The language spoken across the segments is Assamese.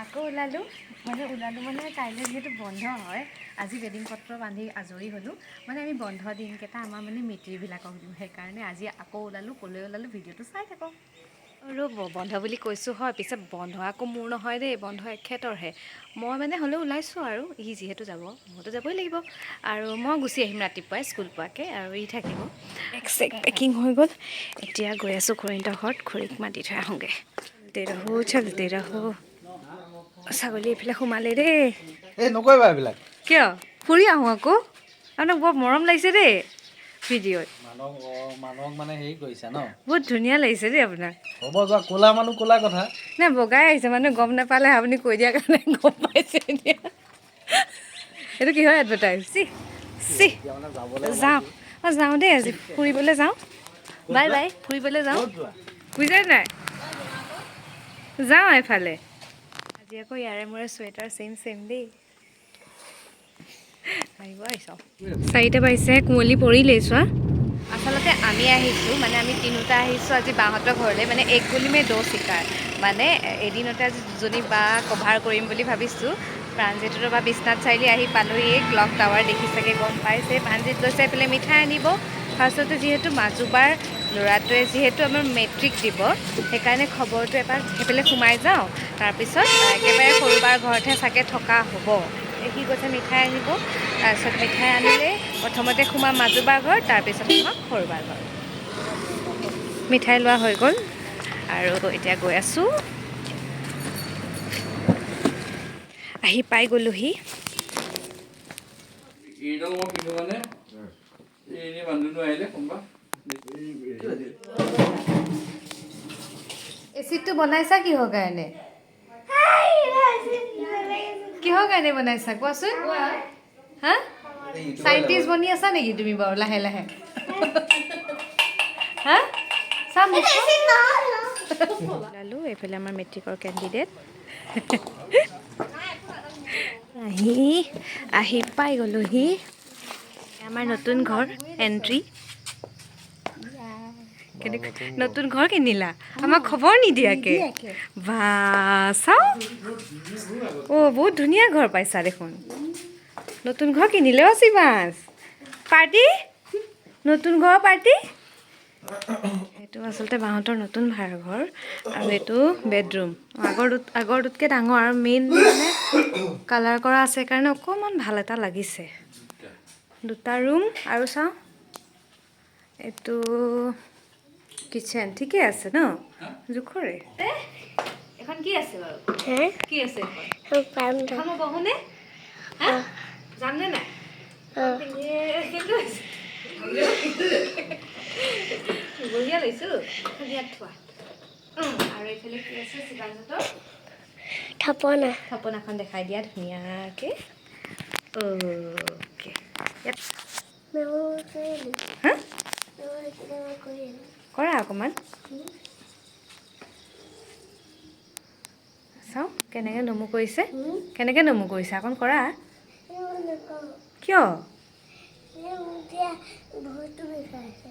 আকৌ ওলালোঁ, মানে ওলালোঁ মানে কাইলৈ যিহেতু বন্ধ হয়, আজি বেডিং পত্ৰ বান্ধি আজৰি হ'লোঁ। মানে আমি বন্ধ দিনকেইটা আমাৰ মানে মিতিৰবিলাকক দিওঁ, সেইকাৰণে আজি আকৌ ওলালোঁ। ক'লৈ ওলালোঁ ভিডিঅ'টো চাই থাকক। ৰ'ব, বন্ধ বুলি কৈছোঁ হয়, পিছে বন্ধ আকৌ মোৰ নহয় দেই, বন্ধ এখেতৰহে। মই মানে হ'লেও ওলাইছোঁ আৰু ই যিহেতু যাব, মইতো যাবই লাগিব। আৰু মই গুচি আহিম ৰাতিপুৱাই স্কুল পোৱাকৈ, আৰু ই থাকিব। বেগ চেগ পেকিং হৈ গ'ল, এতিয়া গৈ আছোঁ খুৰীহঁতৰ ঘৰত, খুৰীক মাতি থৈ আহোঁগৈ। চলতে ৰহো চলতে ৰহো। ছাগলী এইফালে সোমালে দেই। এই নকৰিবা এইবিলাক। কিয়? ফুৰি আহোঁ আকৌ, আপোনাক বৰ মৰম লাগিছে দেই ভিডিঅ'ত। মানুহক মানে হেৰি কৰিছা ন? বহুত ধুনীয়া লাগিছে দেই আপোনাক। হ'ব যোৱা, ক'লা মানুহ ক'লা কথা। নাই, বগাই আহিছে মানুহ গম নাপালে, আপুনি কৈ দিয়াৰ কাৰণে গম পাইছে। এতিয়া এইটো কিহৰ এডভাৰটাইজ? C C. এতিয়া মানে যাবলৈ যাওঁ, অঁ যাওঁ দেই, আজি ফুৰিবলৈ যাওঁ। বাই বাই, ফুৰিবলৈ যাওঁ। ক'ত যোৱা? বুজিছে নাই, যাওঁ এফালে। আজি আকৌ ইয়াৰে মোৰে চুৱেটাৰ ছেইম ছেইম দেই। আহিব আহিছ। 4টা বাজিছে, কুঁৱলী পৰিলেই চোৱা। আচলতে আমি আহিছোঁ, মানে আমি তিনিওটা আহিছোঁ আজি বাহঁতৰ ঘৰলৈ, মানে এক গুলি মে দো চিকাৰ, মানে এদিনতে আজি দুজনী বা কভাৰ কৰিম বুলি ভাবিছোঁ। প্ৰাণজিতৰ বা বিশ্বনাথ চাৰিআলি আহি পালোহি, ক্লক টাৱাৰ দেখি চাগে গম পাইছে। প্ৰাণজিত গৈছে এইফালে মিঠাই আনিব। ফাৰ্ষ্টতে যিহেতু মাজুবাৰ ল'ৰাটোৱে যিহেতু আমাৰ মেট্ৰিক দিব, সেইকাৰণে খবৰটো এপাক সেইফালে সোমাই যাওঁ, তাৰপিছত একেবাৰে সৰুবাৰ ঘৰতহে চাগে থকা হ'ব। সি গৈছে মিঠাই আনিব, তাৰপিছত মিঠাই আনিলে প্ৰথমতে সোমাম মাজুবাৰ ঘৰ, তাৰপিছত সোমাম সৰুবাৰ ঘৰ। মিঠাই লোৱা হৈ গ'ল আৰু এতিয়া গৈ আছোঁ। আহি পাই গ'লোহি। এইডাল মই পিন্ধো, মানে এই এনেই মানুহ দুনুহ আহিলে কোনোবা। এচিডটো বনাইছা কিহৰ কাৰণে? কিহৰ কাৰণে বনাইছা কোৱাচোন? হা, চাইণ্টিষ্ট বনি আছা নেকি তুমি বাৰু লাহে লাহে? হা, চাম ওলালোঁ। এইফালে আমাৰ মেট্ৰিকৰ কেণ্ডিডেট আহি আহি পাই গ'লোহি। আমাৰ নতুন ঘৰ এণ্ট্ৰি। কেনেকুৱা নতুন ঘৰ কিনিলা আমাক খবৰ নিদিয়াকে? বা চাওঁ, অ' বহুত ধুনীয়া ঘৰ পাইছা দেখোন। নতুন ঘৰ কিনিলে অ' শিৱাঞ্চ, পাৰ্টি, নতুন ঘৰ পাৰ্টি। এইটো আচলতে বাহঁতৰ নতুন ভাড়া ঘৰ আৰু এইটো বেডৰুম। আগৰটোতকৈ ডাঙৰ আৰু মেইন মানে কালাৰ কৰা আছে কাৰণে অকণমান ভাল এটা লাগিছে। দুটা ৰুম আৰু চাওঁ এইটো কিটচেন। ঠিকে আছে ন, জোখৰে। এখন কি আছে বাৰু? কি আছে এখন? এখন মই বহোনে? হা, যামনে নাই? কেনেকুৱা হৈছে? বঢ়িয়া লৈছোঁ। ইয়াত থোৱা। আৰু এইফালে কি আছে শিৱাঞ্চহঁতৰ? থাপনা। থাপনাখন দেখাই দিয়া ধুনীয়াকৈ। অ'কে, ইয়াত হা কৰা অকণমান চাওঁ কেনেকৈ নমু কৰিছে, কেনেকৈ নমু কৰিছে অকণ কৰা। কিয়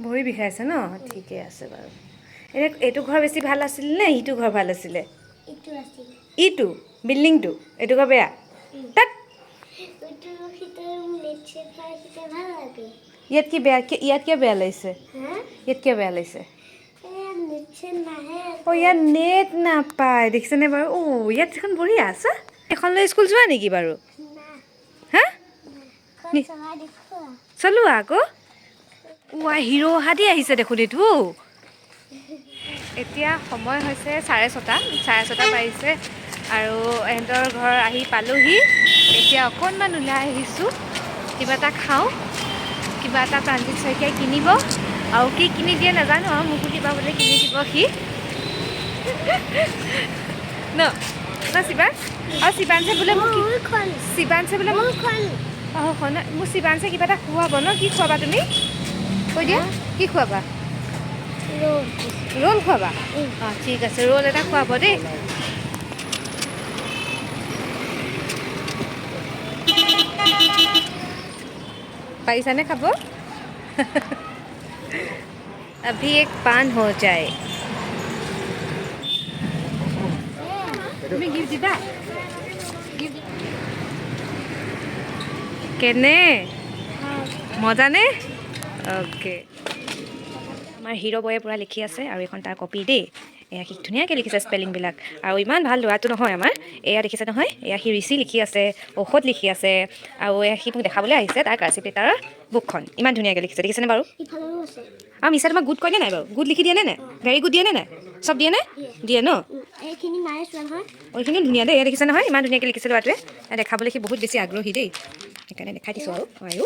ভৰি বিষাইছে ন? ঠিকে আছে বাৰু। এনে এইটো ঘৰ বেছি ভাল আছিলে নে সিটো ঘৰ ভাল আছিলে? ইটো বিল্ডিংটো, এইটো ঘৰ বেয়া। তাত ইয়াত কি বেয়া? ইয়াত কিয় বেয়া লাগিছে? ইয়াত কিয় বেয়া লাগিছে? অ' ইয়াত নেট নাপায়, দেখিছেনে বাৰু? অ' ইয়াত এখন বঢ়িয়া আছে। এখন লৈ স্কুল যোৱা নেকি বাৰু? হা, চলোৱা আকৌ। ৱা, হিৰ' অহা দি আহিছে দেখোন এইটো। এতিয়া সময় হৈছে 6:30, 6:30 বাজিছে আৰু এহেঁতৰ ঘৰ আহি পালোহি। এতিয়া অকণমান ওলাই আহিছোঁ, কিবা এটা খাওঁ, কিবা এটা প্ৰাণজিত শইকীয়াই কিনিব আৰু কি কিনি দিয়ে নাজানো, আৰু মোকো কিবা বোলে কিনি দিব সি ন। ন শিৱাঞ্চ? আৰু শিৱাঞ্চে বোলে মোক, শিৱাঞ্চে বোলে মোক, অঁ মোক শিৱাঞ্চে কিবা এটা খুৱাব ন? কি খুৱাবা তুমি কৈ দিয়া, কি খুৱাবা? ৰোল খুৱাবা? অঁ ঠিক আছে, ৰোল এটা খুৱাব দেই। পাৰিছানে খাব? अभी एक पान हो जाए। তুমি গিফ্ট দিবা? কেনে মজানে? অ'কে, আমাৰ হিৰ' বয়ে পূৰা লিখি আছে আৰু এইখন তাৰ কপি দেই। এয়া সি ধুনীয়াকৈ লিখিছে স্পেলিংবিলাক আৰু ইমান ভাল ল'ৰাটো নহয় আমাৰ। এয়া দেখিছে নহয়, এয়া সি ৰিচি লিখি আছে, ঔষধ লিখি আছে আৰু এয়া সি মোক দেখাবলৈ আহিছে তাৰ কাৰ্চিভ লেটাৰৰ বুকখন। ইমান ধুনীয়াকৈ লিখিছে, দেখিছেনে বাৰু? ইফালৰো আছে। আৰু মিছা তোমাক গুড কয়নে নাই বাৰু? গুড লিখি দিয়ে নে নাই? ভেৰি গুড দিয়ে নে নাই? চব দিয়ে নে? দিয়ে ন? এইখিনি মায়ে চোৱা নহয়। অ, এইখিনিও ধুনীয়া দেই। এয়া দেখিছে নহয়, ইমান ধুনীয়াকৈ লিখিছে ল'ৰাটোৱে। এয়া দেখাবলৈ সি বহুত বেছি আগ্ৰহী দেই, সেইকাৰণে দেখাই দিছোঁ আৰু। আৰু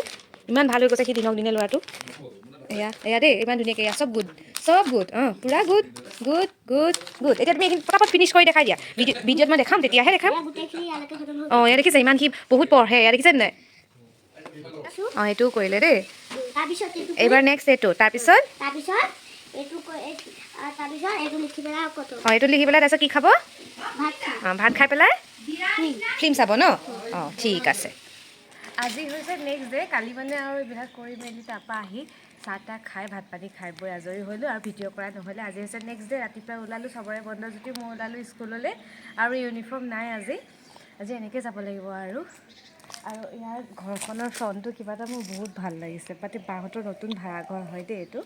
ইমান ভাল হৈ গৈছে সি দিনক দিনে ল'ৰাটো। এয়া এয়া দেই, ইমান ধুনীয়াকৈ। এয়া চব গুড, চব গুড। অঁ, পূৰা গুড, গুড, গুড, গুড। এতিয়া তুমি এইখিনি পটাপট ফিনিছ কৰি দেখাই দিয়া। ভিডিঅ'ত মই দেখাম, তেতিয়াহে দেখাম। এয়া গোটেইখিনি ইয়ালৈকে খতম হৈ অঁ, এয়া দেখিছে, ইমান সি বহুত পঢ়ে। এয়া দেখিছে নাই? আছো। অঁ, এইটোও কৰিলে দেই। তাৰপিছত এইটো। এইবাৰ নেক্সট এইটো, তাৰপিছত? তাৰপিছত এইটো, তাৰপিছত এইটো লিখি পেলাই আকৌ অঁ, এইটো লিখি পেলাই তাৰপিছত কি খাব? ভাত খাম। অঁ, ভাত খাই পেলাই ফিল্ম চাব ন? অঁ, ঠিক আছে। আজি হৈছে নেক্সট ডে। কালি মানে আৰু এইবিলাক কৰি মেলি তাৰপৰা আহি চাহ তাহ খাই, ভাত পানী খাই বৈ আজৰি হ'লোঁ আৰু ভিডিঅ' কৰা নহ'লে। আজি হৈছে নেক্সট ডে। ৰাতিপুৱা ওলালোঁ, চবৰে বন্ধ যদিও মই ওলালোঁ স্কুললৈ আৰু ইউনিফৰ্ম নাই আজি। আজি এনেকৈ যাব লাগিব আৰু। আৰু ইয়াৰ ঘৰখনৰ ফ্ৰণ্টটো কিবা এটা মোৰ বহুত ভাল লাগিছে। পাতে বাহঁতৰ নতুন ভাড়াঘৰ হয় দেই এইটো।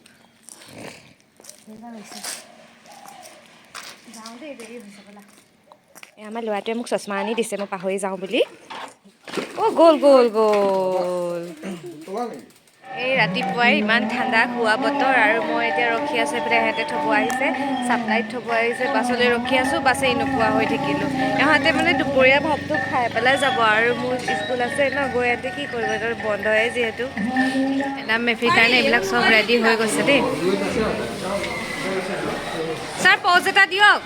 ভাল হৈছে। যাওঁ দেই, দেৰি হৈছে ব'লা। এই আমাৰ ল'ৰাটোৱে মোক চশমা আনি দিছে, মই পাহৰি যাওঁ বুলি। অ', গ'ল গ'ল গ'ল। এই ৰাতিপুৱাই ইমান ঠাণ্ডা খোৱা বতৰ আৰু মই এতিয়া ৰখি আছোঁ। এইফালে ইহঁতে থ'ব আহিছে, চাপ্লাইত থ'ব আহিছে। বাছলৈ ৰখি আছোঁ, বাছেই নোপোৱা হৈ থাকিলোঁ। ইহঁতে মানে দুপৰীয়া ভাতটো খাই পেলাই যাব আৰু মোৰ স্কুল আছে ন, গৈ ইহঁতে কি কৰিব? সিহঁতৰ বন্ধয়ে যিহেতু। মেডাম মেফিৰ কাৰণে এইবিলাক চব ৰেডি হৈ গৈছে দেই। ছাৰ, প'জ এটা দিয়ক,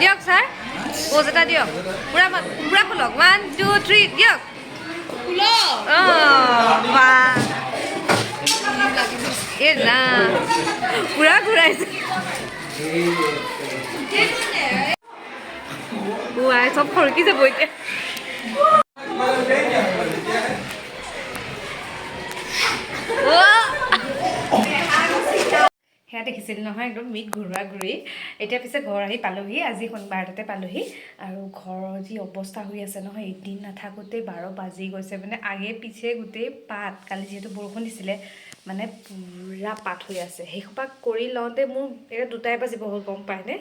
দিয়ক ছাৰ, প'জ এটা দিয়ক। পূৰা পূৰা খোলক। ওৱান, টু, থ্ৰী, দিয়ক। অঁ, বাহ! এই ৰাম, পূৰা ঘূৰাইছে। উৱাই, চব সৰকি যাব এতিয়া। অ'! সেয়া দেখিছিল নহয়, একদম মিট ঘূৰোৱা ঘূৰি। এতিয়া পিছে ঘৰ আহি পালোহি, আজি 12টাতে পালোহি। আৰু ঘৰৰ যি অৱস্থা হৈ আছে নহয়, এদিন নাথাকোঁতেই 12 বাজি গৈছে। মানে আগে পিছে গোটেই পাত, কালি যিহেতু বৰষুণ দিছিলে, মানে পূৰা পাত হৈ আছে। সেইসোপা কৰি লওঁতে মোৰ এতিয়া 2টাই বাজিব হ'ল, গম পায়নে?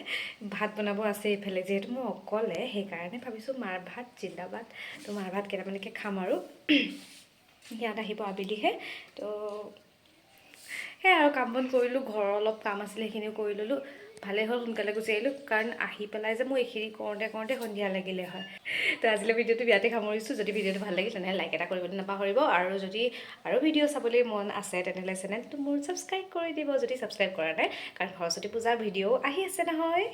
ভাত বনাব আছে এইফালে, যিহেতু মই অকলে, সেইকাৰণে ভাবিছোঁ মাৰ ভাত জিন্দাবাদ। তো মাৰ ভাত কেইটামানকৈ খাম আৰু ইয়াত আহিব আবেলিহে। তো সেয়াই আৰু কাম বন কৰিলোঁ, ঘৰৰ অলপ কাম আছিলে, সেইখিনিও কৰি ল'লোঁ। ভালেই হ'ল সোনকালে গুচি আহিলোঁ, কাৰণ আহি পেলাই যে মোৰ এইখিনি কৰোঁতে কৰোঁতে সন্ধিয়া লাগিলে হয়। তো আজিলৈ ভিডিঅ'টো ইয়াতে সামৰিছোঁ। যদি ভিডিঅ'টো ভাল লাগিল, তেনেহ'লে লাইক এটা কৰিবলৈ নাপাহৰিব আৰু যদি আৰু ভিডিঅ' চাবলৈ মন আছে, তেনেহ'লে চেনেলটো মোৰ ছাবস্ক্ৰাইব কৰি দিব যদি ছাবস্ক্ৰাইব কৰা নাই, কাৰণ সৰস্বতী পূজাৰ ভিডিঅ' আহি আছে নহয়।